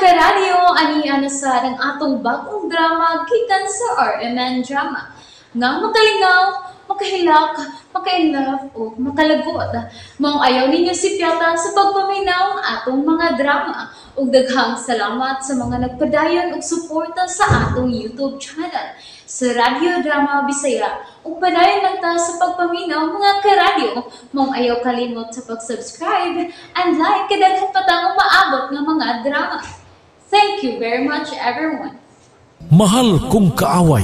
Karadyo, ani ana sa ang atong bagong drama gikan sa RMN Drama. Nga makalingaw, makahilak, maka-inlove o makalagot. Maong ayaw ninyo sipyata sa pagpaminaw ang atong mga drama. Ug daghang salamat sa mga nagpadayon og suporta sa atong YouTube channel sa Radyo Drama Bisaya. Ug padayon lang ta sa pagpaminaw, mga karadyo. Maong ayaw kalimot sa pag-subscribe and like kay daghan pa tang umaabot nga mga drama. Thank you very much, everyone. Mahal Kong Kaaway.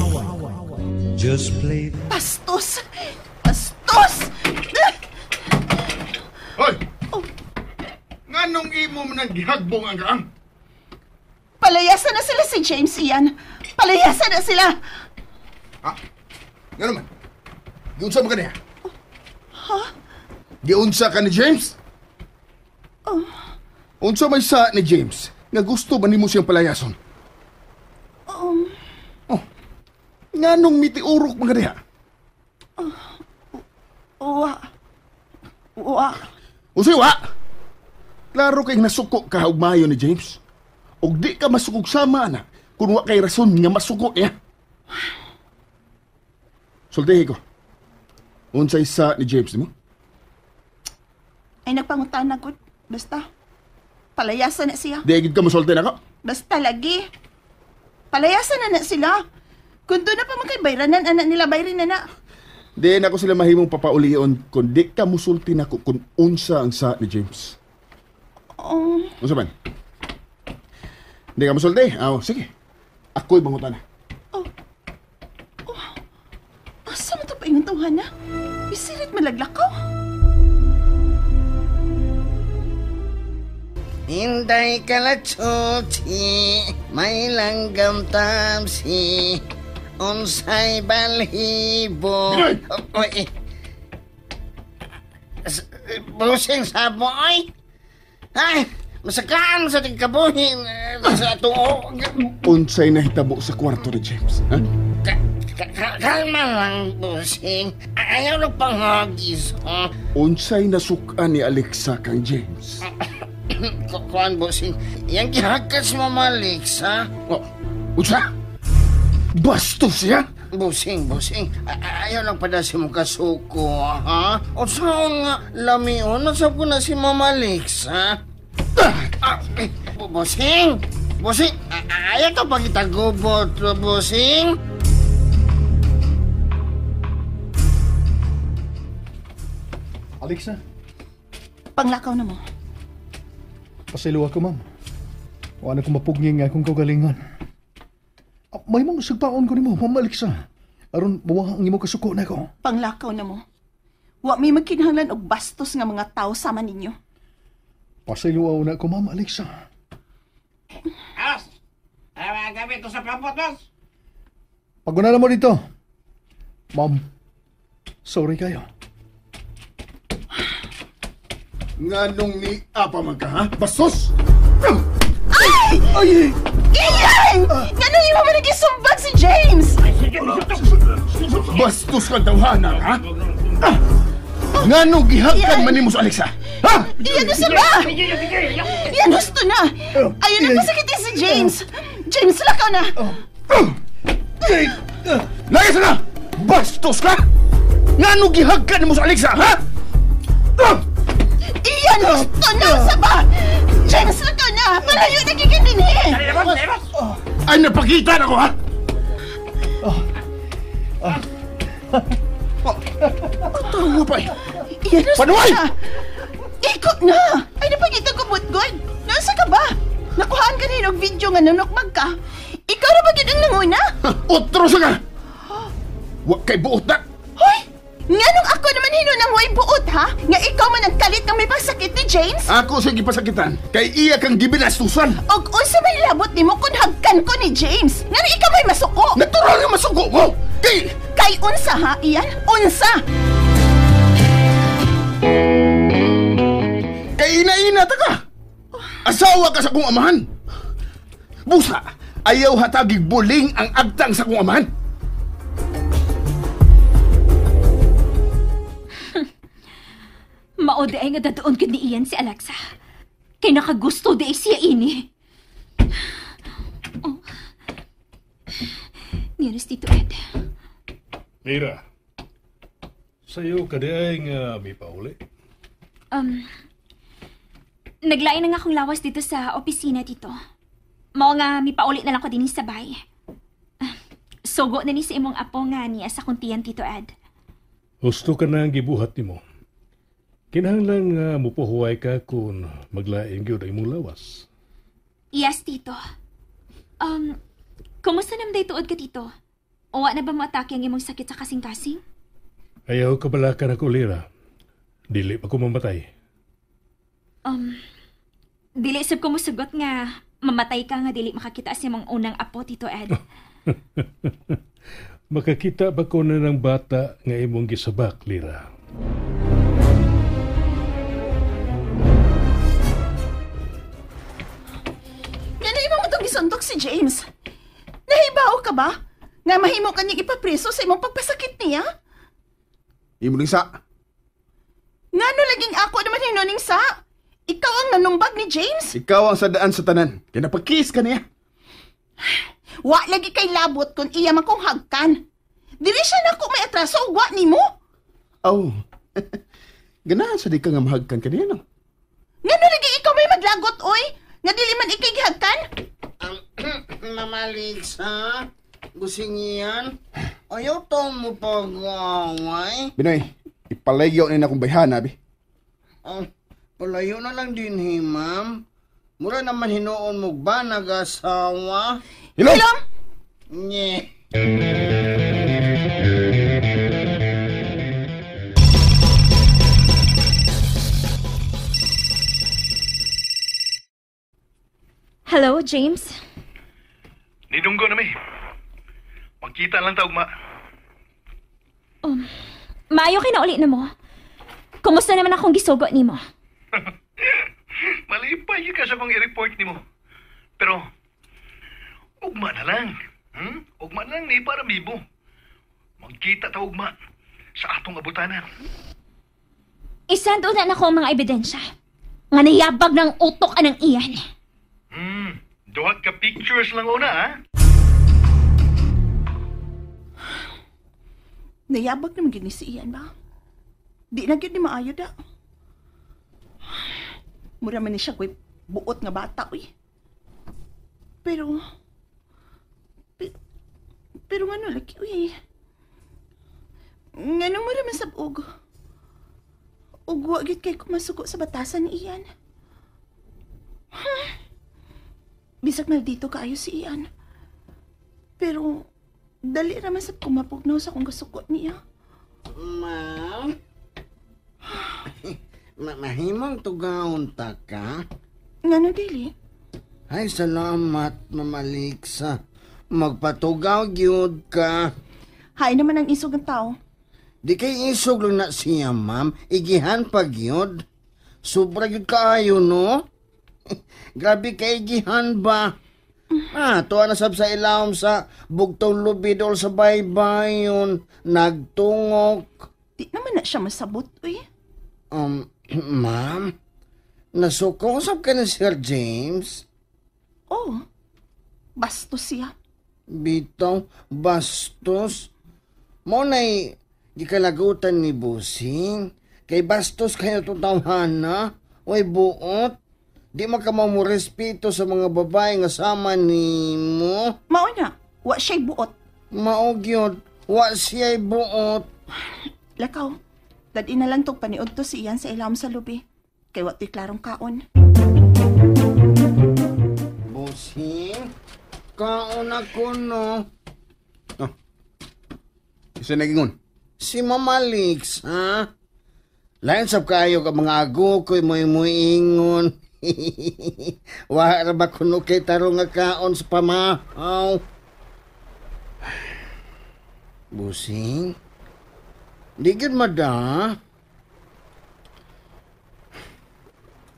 Just play. Bastos! Bastos! Hoy! Nganong imo man ang gihagbong ang kaang? Palayasan na sila si James, Ian. Palayasan na sila! Ha? Ngano man? Giunsa mo kaniya? Ha? Giunsa ka ni James? Oh. Unsa may sa ni James nga gusto ba nimo siyang palayason? Oh. Nganong mitiurok man kaniya? Wa. Wa. Unsay wa? Klaro kay nasuko ka og maayo ni James. Og di ka masukog sama na kung wa kay rason nga masuko niya. Sultihi ko. Unsay sa ni James nimo? Ay nagpangutana ko. Basta. Palayasan na siya. Di gid ka mosulti nako. Basta lagi. Palayasan na na sila. Kung doon na pa man kay bayranan, anak nila bayrin na na. Di na ko sila mahimong papaulion kung di ka musulti nako kung unsa ang sa ni James. Oh, Unsa man? Di ka musulti? Aw, sige. Ako'y mangutana. Asa man to paingon tawhan na? Isirit malaglakaw. Inday kalachuchi, may langgam tamsi, unsay balhibo. Pinoy! Oy, busing sa boy. Ay, masakaan sa tingkabuhin sa tuo. Unsay nahitabo sa kwarto ni James? Ha? Kalma lang, busing. Ayaw na panghagis. Oh. Unsay nasukan ni Alexa kang James? Kuan, busing. Yang gihakas mo, Alexa. Oh, unsa? Bastos siya? Busing, busing. Ayaw lang pada si mong kasuko, ha? O saan nga lamion? Nasab ko na si Mama Alexa. Busing! Busing! Ayaw to pagitagubot, busing! Alexa, Panglakaw na mo. pasaylo ako, ma'am. Wala ko mapugngin nga akong kaugalingon. May mga sugpaon ko nimo, Ma'am Alexa. Aron mawa ang imo kasuko na ko. Panglakaw na mo. Wa may magkinahanglan og bastos nga mga tao sama ninyo. Pasaylo na ko, Ma'am Alexa. As! Ay, mga gamit ko sa pampot, boss! Paguna na mo dito. Ma'am, sorry kayo. Nganong ni apa man ka, ha? Bastos! Ay! Ay! Ian! Ngano imo man nagisumbag si James? Bastos kang tawhana, ha? Nganong gihagkan man nimo sa Alexa? Ha? Iyan gusto ba? Iyan gusto na! Ayaw na pasakitin si James! James, lakaw na! Lagay na! Bastos ka! Nganong gihagkan nimo sa Alexa, ha? Iyan gusto na sa ba? James, lakaw na! Malayo na gikan din eh! Ay, napakita na ko, ha? Tawa pa eh. Iyan gusto Panuay! na! Ikot na! Ay, napakita ko, Butgoy! Nasa ka ba? Nakuhaan ka rin og video nga nanukmag ka. Ikaw na ba yun ang nanguna? Otro sa ka! Wa kay buot na! Hoy! Nganong ako naman hinunang way buot, ha? Nga ikaw man ang kalit ng may pagsakit ni James? Ako sa gipasakitan, kay iya kang gibinastusan. Og unsa may labot nimo kun hagkan ko ni James? Ngano ikaw may masuko? Natural nga masuko mo! Kay... Kay unsa ha, Ian? Unsa? Kay ina-ina ta ka! Asawa ka sa kong amahan! Busa, ayaw hatagig buling ang agtang sa kong amahan! Mao di ay nga dadoon gid ni Ian si Alexa. Kay nakagusto di ay siya ini. Niya Tito Ed. Mira, sa'yo ka di ay nga may pauli. Naglain na nga akong lawas dito sa opisina, Tito. Mao nga may pauli na lang ko din sa bahay. Sugo na ni sa imong apo nga niya sa kuntiyan, Tito Ed. Husto ka na ang gibuhat nimo. Kinahanglan nga mupuhuway ka kung maglain gyud ang imong lawas. Yes, Tito. Kumusta namday tuod ka, Tito? Uwa na ba mo atake ang imong sakit sa kasing-kasing? Ayaw ka balakan ako, Lira. Dili pa ko mamatay. Dili sab ko musugot nga mamatay ka nga dili makakita sa imong unang apo, Tito Ed. Makakita ba ko na ng bata nga imong gisabak, Lira? Nga na imong itong gisuntok si James. Nahibaw ka ba? Nga mahimo ka niyang ipapreso sa imong pagpasakit niya? Imo ning sa. Ngano laging ako naman hinuning sa? Ikaw ang nanumbag ni James? Ikaw ang sadaan sa tanan. Kaya napakis ka niya. Wa lagi kay labot kung iya man kong hagkan. Dili siya nako may atraso og wa nimo. Oh. Ganahan sa di ka nga mahagkan ka niya, no? Ngano lagi ikaw may maglagot, oy? Nga dili man ikay gihagkan? Mama Lixa, gusing yan. Ayaw to mo pag-away. Binoy, ipalayyo na akong bayhana, abi. Palayo na lang din, he, ma'am. Mura naman hinuon mo ba nag-asawa? Hilom! Hilom! Nye. Hello, James? Nidunggo na mi. Magkita lang ta ugma. Maayo kay na uli na mo. Kumusta naman akong gisugo nimo? Malipay ka sa akong i-report nimo. Pero ugma na lang. Ugma na lang ni para bibo. Magkita ta ugma sa atong abutanan. Isend una na ko ang mga ebidensya. Nga nayabag ng utok anang iyan. Duha ka pictures lang una, ha? Nayabag naman gini si Ian ba? Di na gyud ni maayo da. Mura man ni siya ko'y buot nga bata, uy. Pero ngano lagi, uy. Ngano mura man sab og. Og wa gyud kay kumasuko sa batasan ni Ian. Bisag maldito kaayo si Ian. Pero dali ra man sab kumapugnaw sa akong kasuko niya. Ma'am? Mahimong tugahon ta ka? Ngano dili? Ay, salamat, Ma'am Alexa. Magpatugaw gyud ka. Hay naman ang isog ng tao. Di kay isog lang na siya, ma'am. Igihan pa gyud. Sobra gyud kaayo, no? Grabe kay igihan ba? Tuwa na sab sa ilawom sa bugtong lubidol sa baybayon. Nagtungok. Di naman na siya masabot, uy. Ma'am, nasuko sab ka ni Sir James? Oh, bastos siya. Bitaw, bastos? Mo na'y gikalagutan ni Busing. Kay bastos kayo itong tawhana. Uy, buot. Di makamaw respeto sa mga babae nga sama ni mo. Mao na, wa siya'y buot. Mao gyud, wa siya'y buot. Lakaw, dadi na lang tog paniod to si Ian sa ilawom sa lubi. Kay wa to'y klarong kaon. Busing, kaon ako no. Oh. Isa nagingon? Si Mama Lix, ha? Lain sab kaayo ka mga ago ko'y muy-muy-ingon. Wa ra ba kuno kay tarong nga kaon sa pamahaw? Busing, di gyud mada.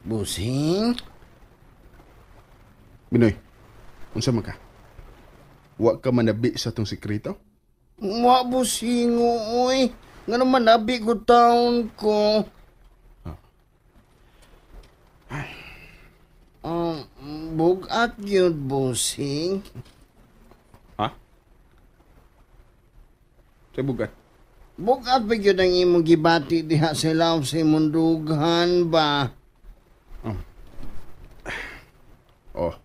Busing. Binoy, unsa man ka? Wa ka manabi sa tong sekreto? Wa busing, oy. Nga naman nabi ko taon ko. Bugat yun, busing. Ha? Sa bugat. Bugat pa gyud ang imong gibati diha sa ilawom sa imong dughan ba? Oh.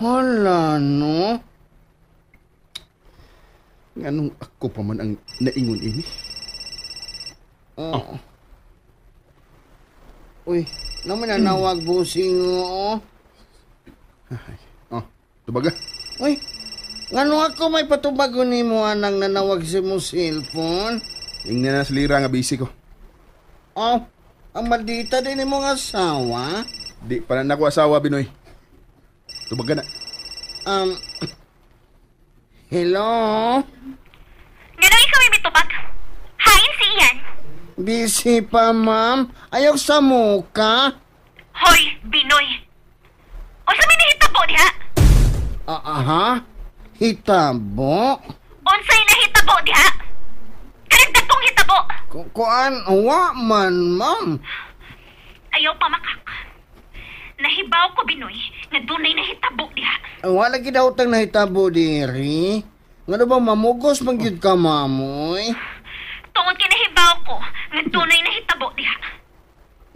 Hala, no? Nganong ako pa man ang naingon ini? Oh. Uy, naman nanawag busing oo. Oh, tubaga. Uy, ngano ako may patubagon nimo anang nanawag sa imong cellphone? Ingnan na sa lira nga busy ko. Oh, ang maldita din imong asawa. Di pa na nako asawa, Binoy. Tubaga na. Hello? Ngano ikaw may mitubag? Hain si Ian. Busy pa, ma'am. Ayaw sa muka. Hoy, Binoy. Unsa may nahitabo diha? Ah, aha. Hitabo? Unsay nahitabo diha? Kanang dagkong hitabo. Kuan, wa man, ma'am. Ayaw pa makak. Nahibaw ko, Binoy, nga dunay nahitabo diha. Wala gid utang nahitabo diri. Ngano ba mamugos man gyud ka, mamoy? Tungod kay nahibaw ko nga dunay nahitabo diha.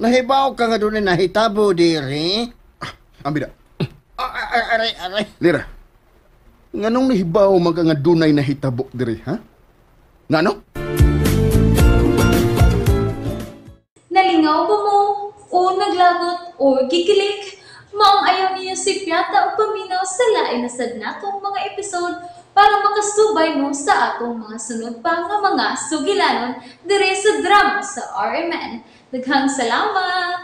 Nahibaw ka nga dunay nahitabo diri? Ang bida. Aray, aray. Lira. Nganong nahibaw man ka nga dunay nahitabo diri, ha? Ngano? Nalingaw ba mo? O naglagot o gikilig? Maong ayaw niyo si Piata o paminaw sa lain na sad natong mga episode para makasubay mo sa atong mga sunod pa nga mga sugilanon dire sa drama sa RMN. Daghang salamat!